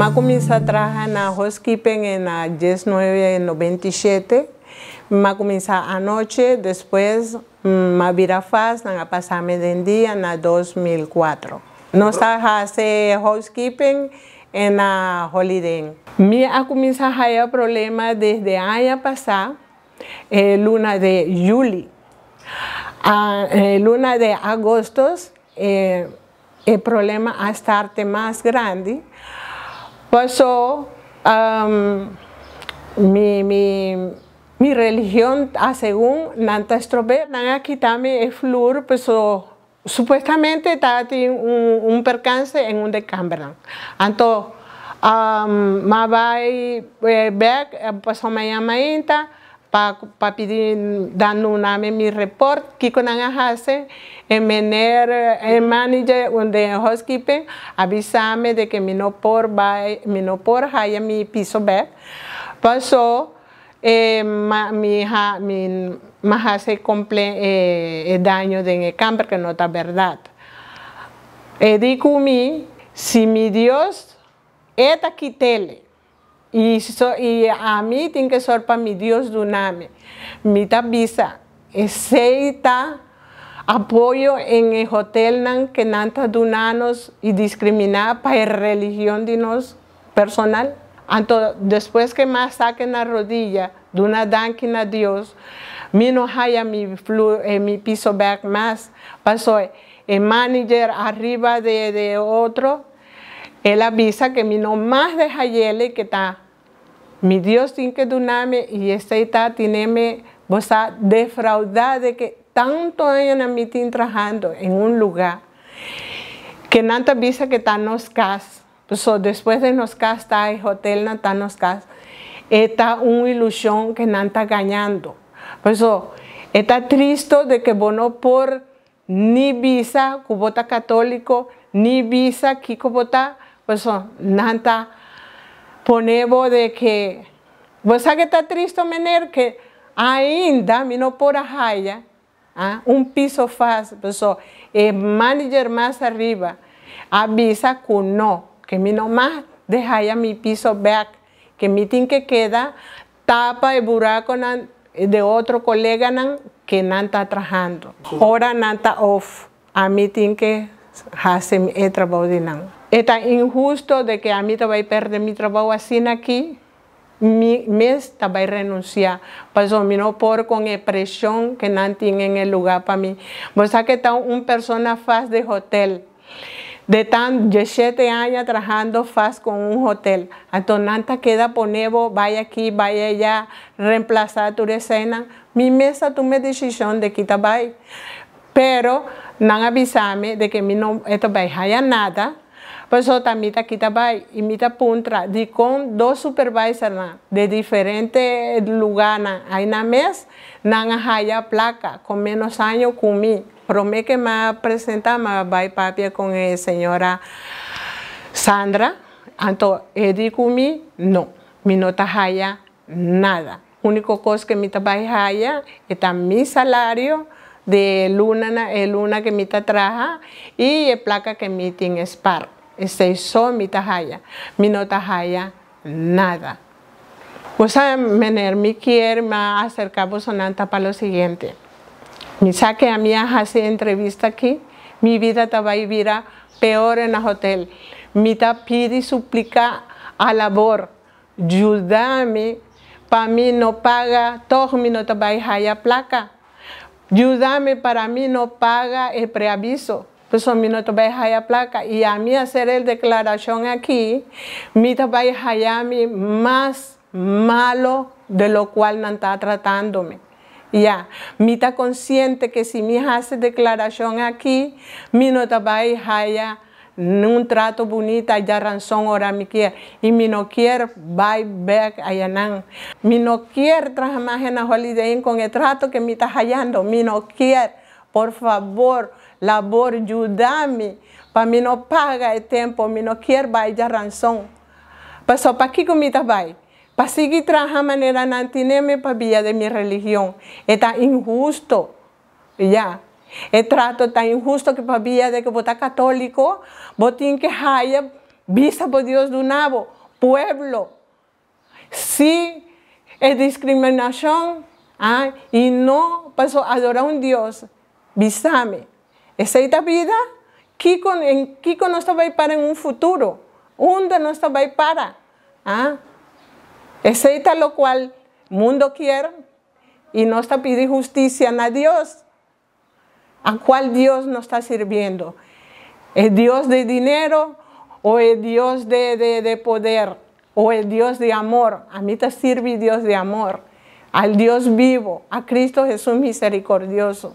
M'a kuminsá traha na housekeeping na 1997. M'a kuminsá anochi, despues m'a bira vast, nan a pasa mi den dia na 2004. Nos ta hasi housekeeping na Holiday Inn. Mi a kuminsá haya problema desde aña pasá, luna di yüli. Luna di ougùstùs, e problema a start mas grandi. Pasó mi religion a segun nan ta strobe, nan a kita mi e flur, pasó supuestamente tabatin un perkanse den un di kamber. Anto, m'a bai bèk, pasó mañan mainta, pa pidi duna mi report, ku nan a hasi, e meneer, e manager di housekeeping, a bisa mi di ku mi no por bai, mi no por haya mi piso bèk. Pasó, ma, mi ha, mi m'a hasi daño den kamber ku no ta berdat. E di ku mi, si mi Dios e ta kit'é. I ami tin ku sòru pa mi Dios duna mi. Mi ta bisa, esei ta apoyo den hotel nan ku nan ta duna nos i diskriminá pa e religion di nos personal. Anto, despues ku m'a saka na rudia, duna danki na Dios, mi no haya mi piso bèk mas. Pasó e manager ariba di otro, el a bisa ku mi no mas di hay'é ku ta mi Dios tin ku duna mi i esei ta tene mi bo defraudá di ku tantu aña mi tin trahando den un lugá ku nan ta bisa ku ta nos kas. So, despues di nos kas ta e hotel nan ta nos kas. Ta un ilushon ku nan ta gañando. Pues, ta tristu di ku bo no por ni bisa ku bo ta katóliko, ni bisa ku bo ta, pues, nan ta pone bo di ku bo ku ta tristu, meneer, ku ainda mi no por haya un piso vast, pues, e manager mas ariba a bisa ku no, ku mi no mas di haya mi piso bèk, ku mi tin ku keda tapa e buraku di otro kolega nan ku nan ta trahando. Ora nan ta off, ami tin ku hasi e trabou di nan. Ta inhustu di ku ami bai pèrdè mi trabou asina aki, mi mes bai renunsiá, pasó mi no por ku e preshon ku nan tin den e lugá pa mi. Bo ku ta un persona vast di hotel, di tan 17 aña trahando vast ku un hotel. Anto nan ta keda pone bo, bai aki, bai ayá, remplasá tur esena. Mi mes a tuma desishon di kita bai. Pero nan a bisa mi di ku mi no ta bai haya nada. Pues tambe ta kita bai i mi ta puntra di kon dos supervisor nan di diferente lugá nan ei na mes nan a haya plaka ku menos aña ku mi. Promé ku m'a presentá, m'a bai papia ku e señora Sandra, anto e di ku mi, no, mi no ta haya nada. Úniko kos ku mi ta bai haya ta mi salario di luna na e luna ku mi ta traha i e plaka ku mi tin spar. Esei so mi ta haya. Mi no ta haya nada. O sea, meneer, mi ke mi aserká bo pa lo siguiente. Mi sa ku ami a hasi entrevista aki, mi bida ta bai bira pió na hotel. Mi ta pidi supliká a labor, yuda mi pa mi no paga, toch mi no ta bai haya plaka. Yuda mi pa mi no paga e preaviso. Pues mi no ta bai haya plaka. I ami hasi e deklarashon aki, mi ta bai haya mi mas malu di lo kual nan ta tratando mi. Ya, mi ta konsiente ku si mi hasi deklarashon aki, mi no ta bai haya un trato bunita ya rason ora mi ke i mi no ke bai bèk ayanan. Mi no ke traha mas na Holiday Inn ku e trato ku mi ta hayando. Mi no ke. Por fabor, labor, yuda mi pa mi no paga e tempu, mi no ke bai ya rason. Pasó pa kiko mi ta bai? Pa sigui traha manera nan tene mi pa via di mi religion. Ta inhustu. Ya. E trato ta inhustu ku pa via di ku bo ta katóliko, bo tin ku haya. Bisa bo Dios duna bo, pueblo. Si e discriminacion, ah, y no paso adora un Dios, bisa mi. Esey ta bida? Kico, en kico nos ta bay para en un futuro? Unda nos ta bay para? Ah? Esey ta locual mundo kier y nos ta pidi husticia na Dios. A cual Dios nos ta sirbiendo? E Dios di dinero o e Dios di poder o e Dios di amor? Ami ta sirbi Dios di amor, al Dios vivo, a Cristo Jesús misericordioso.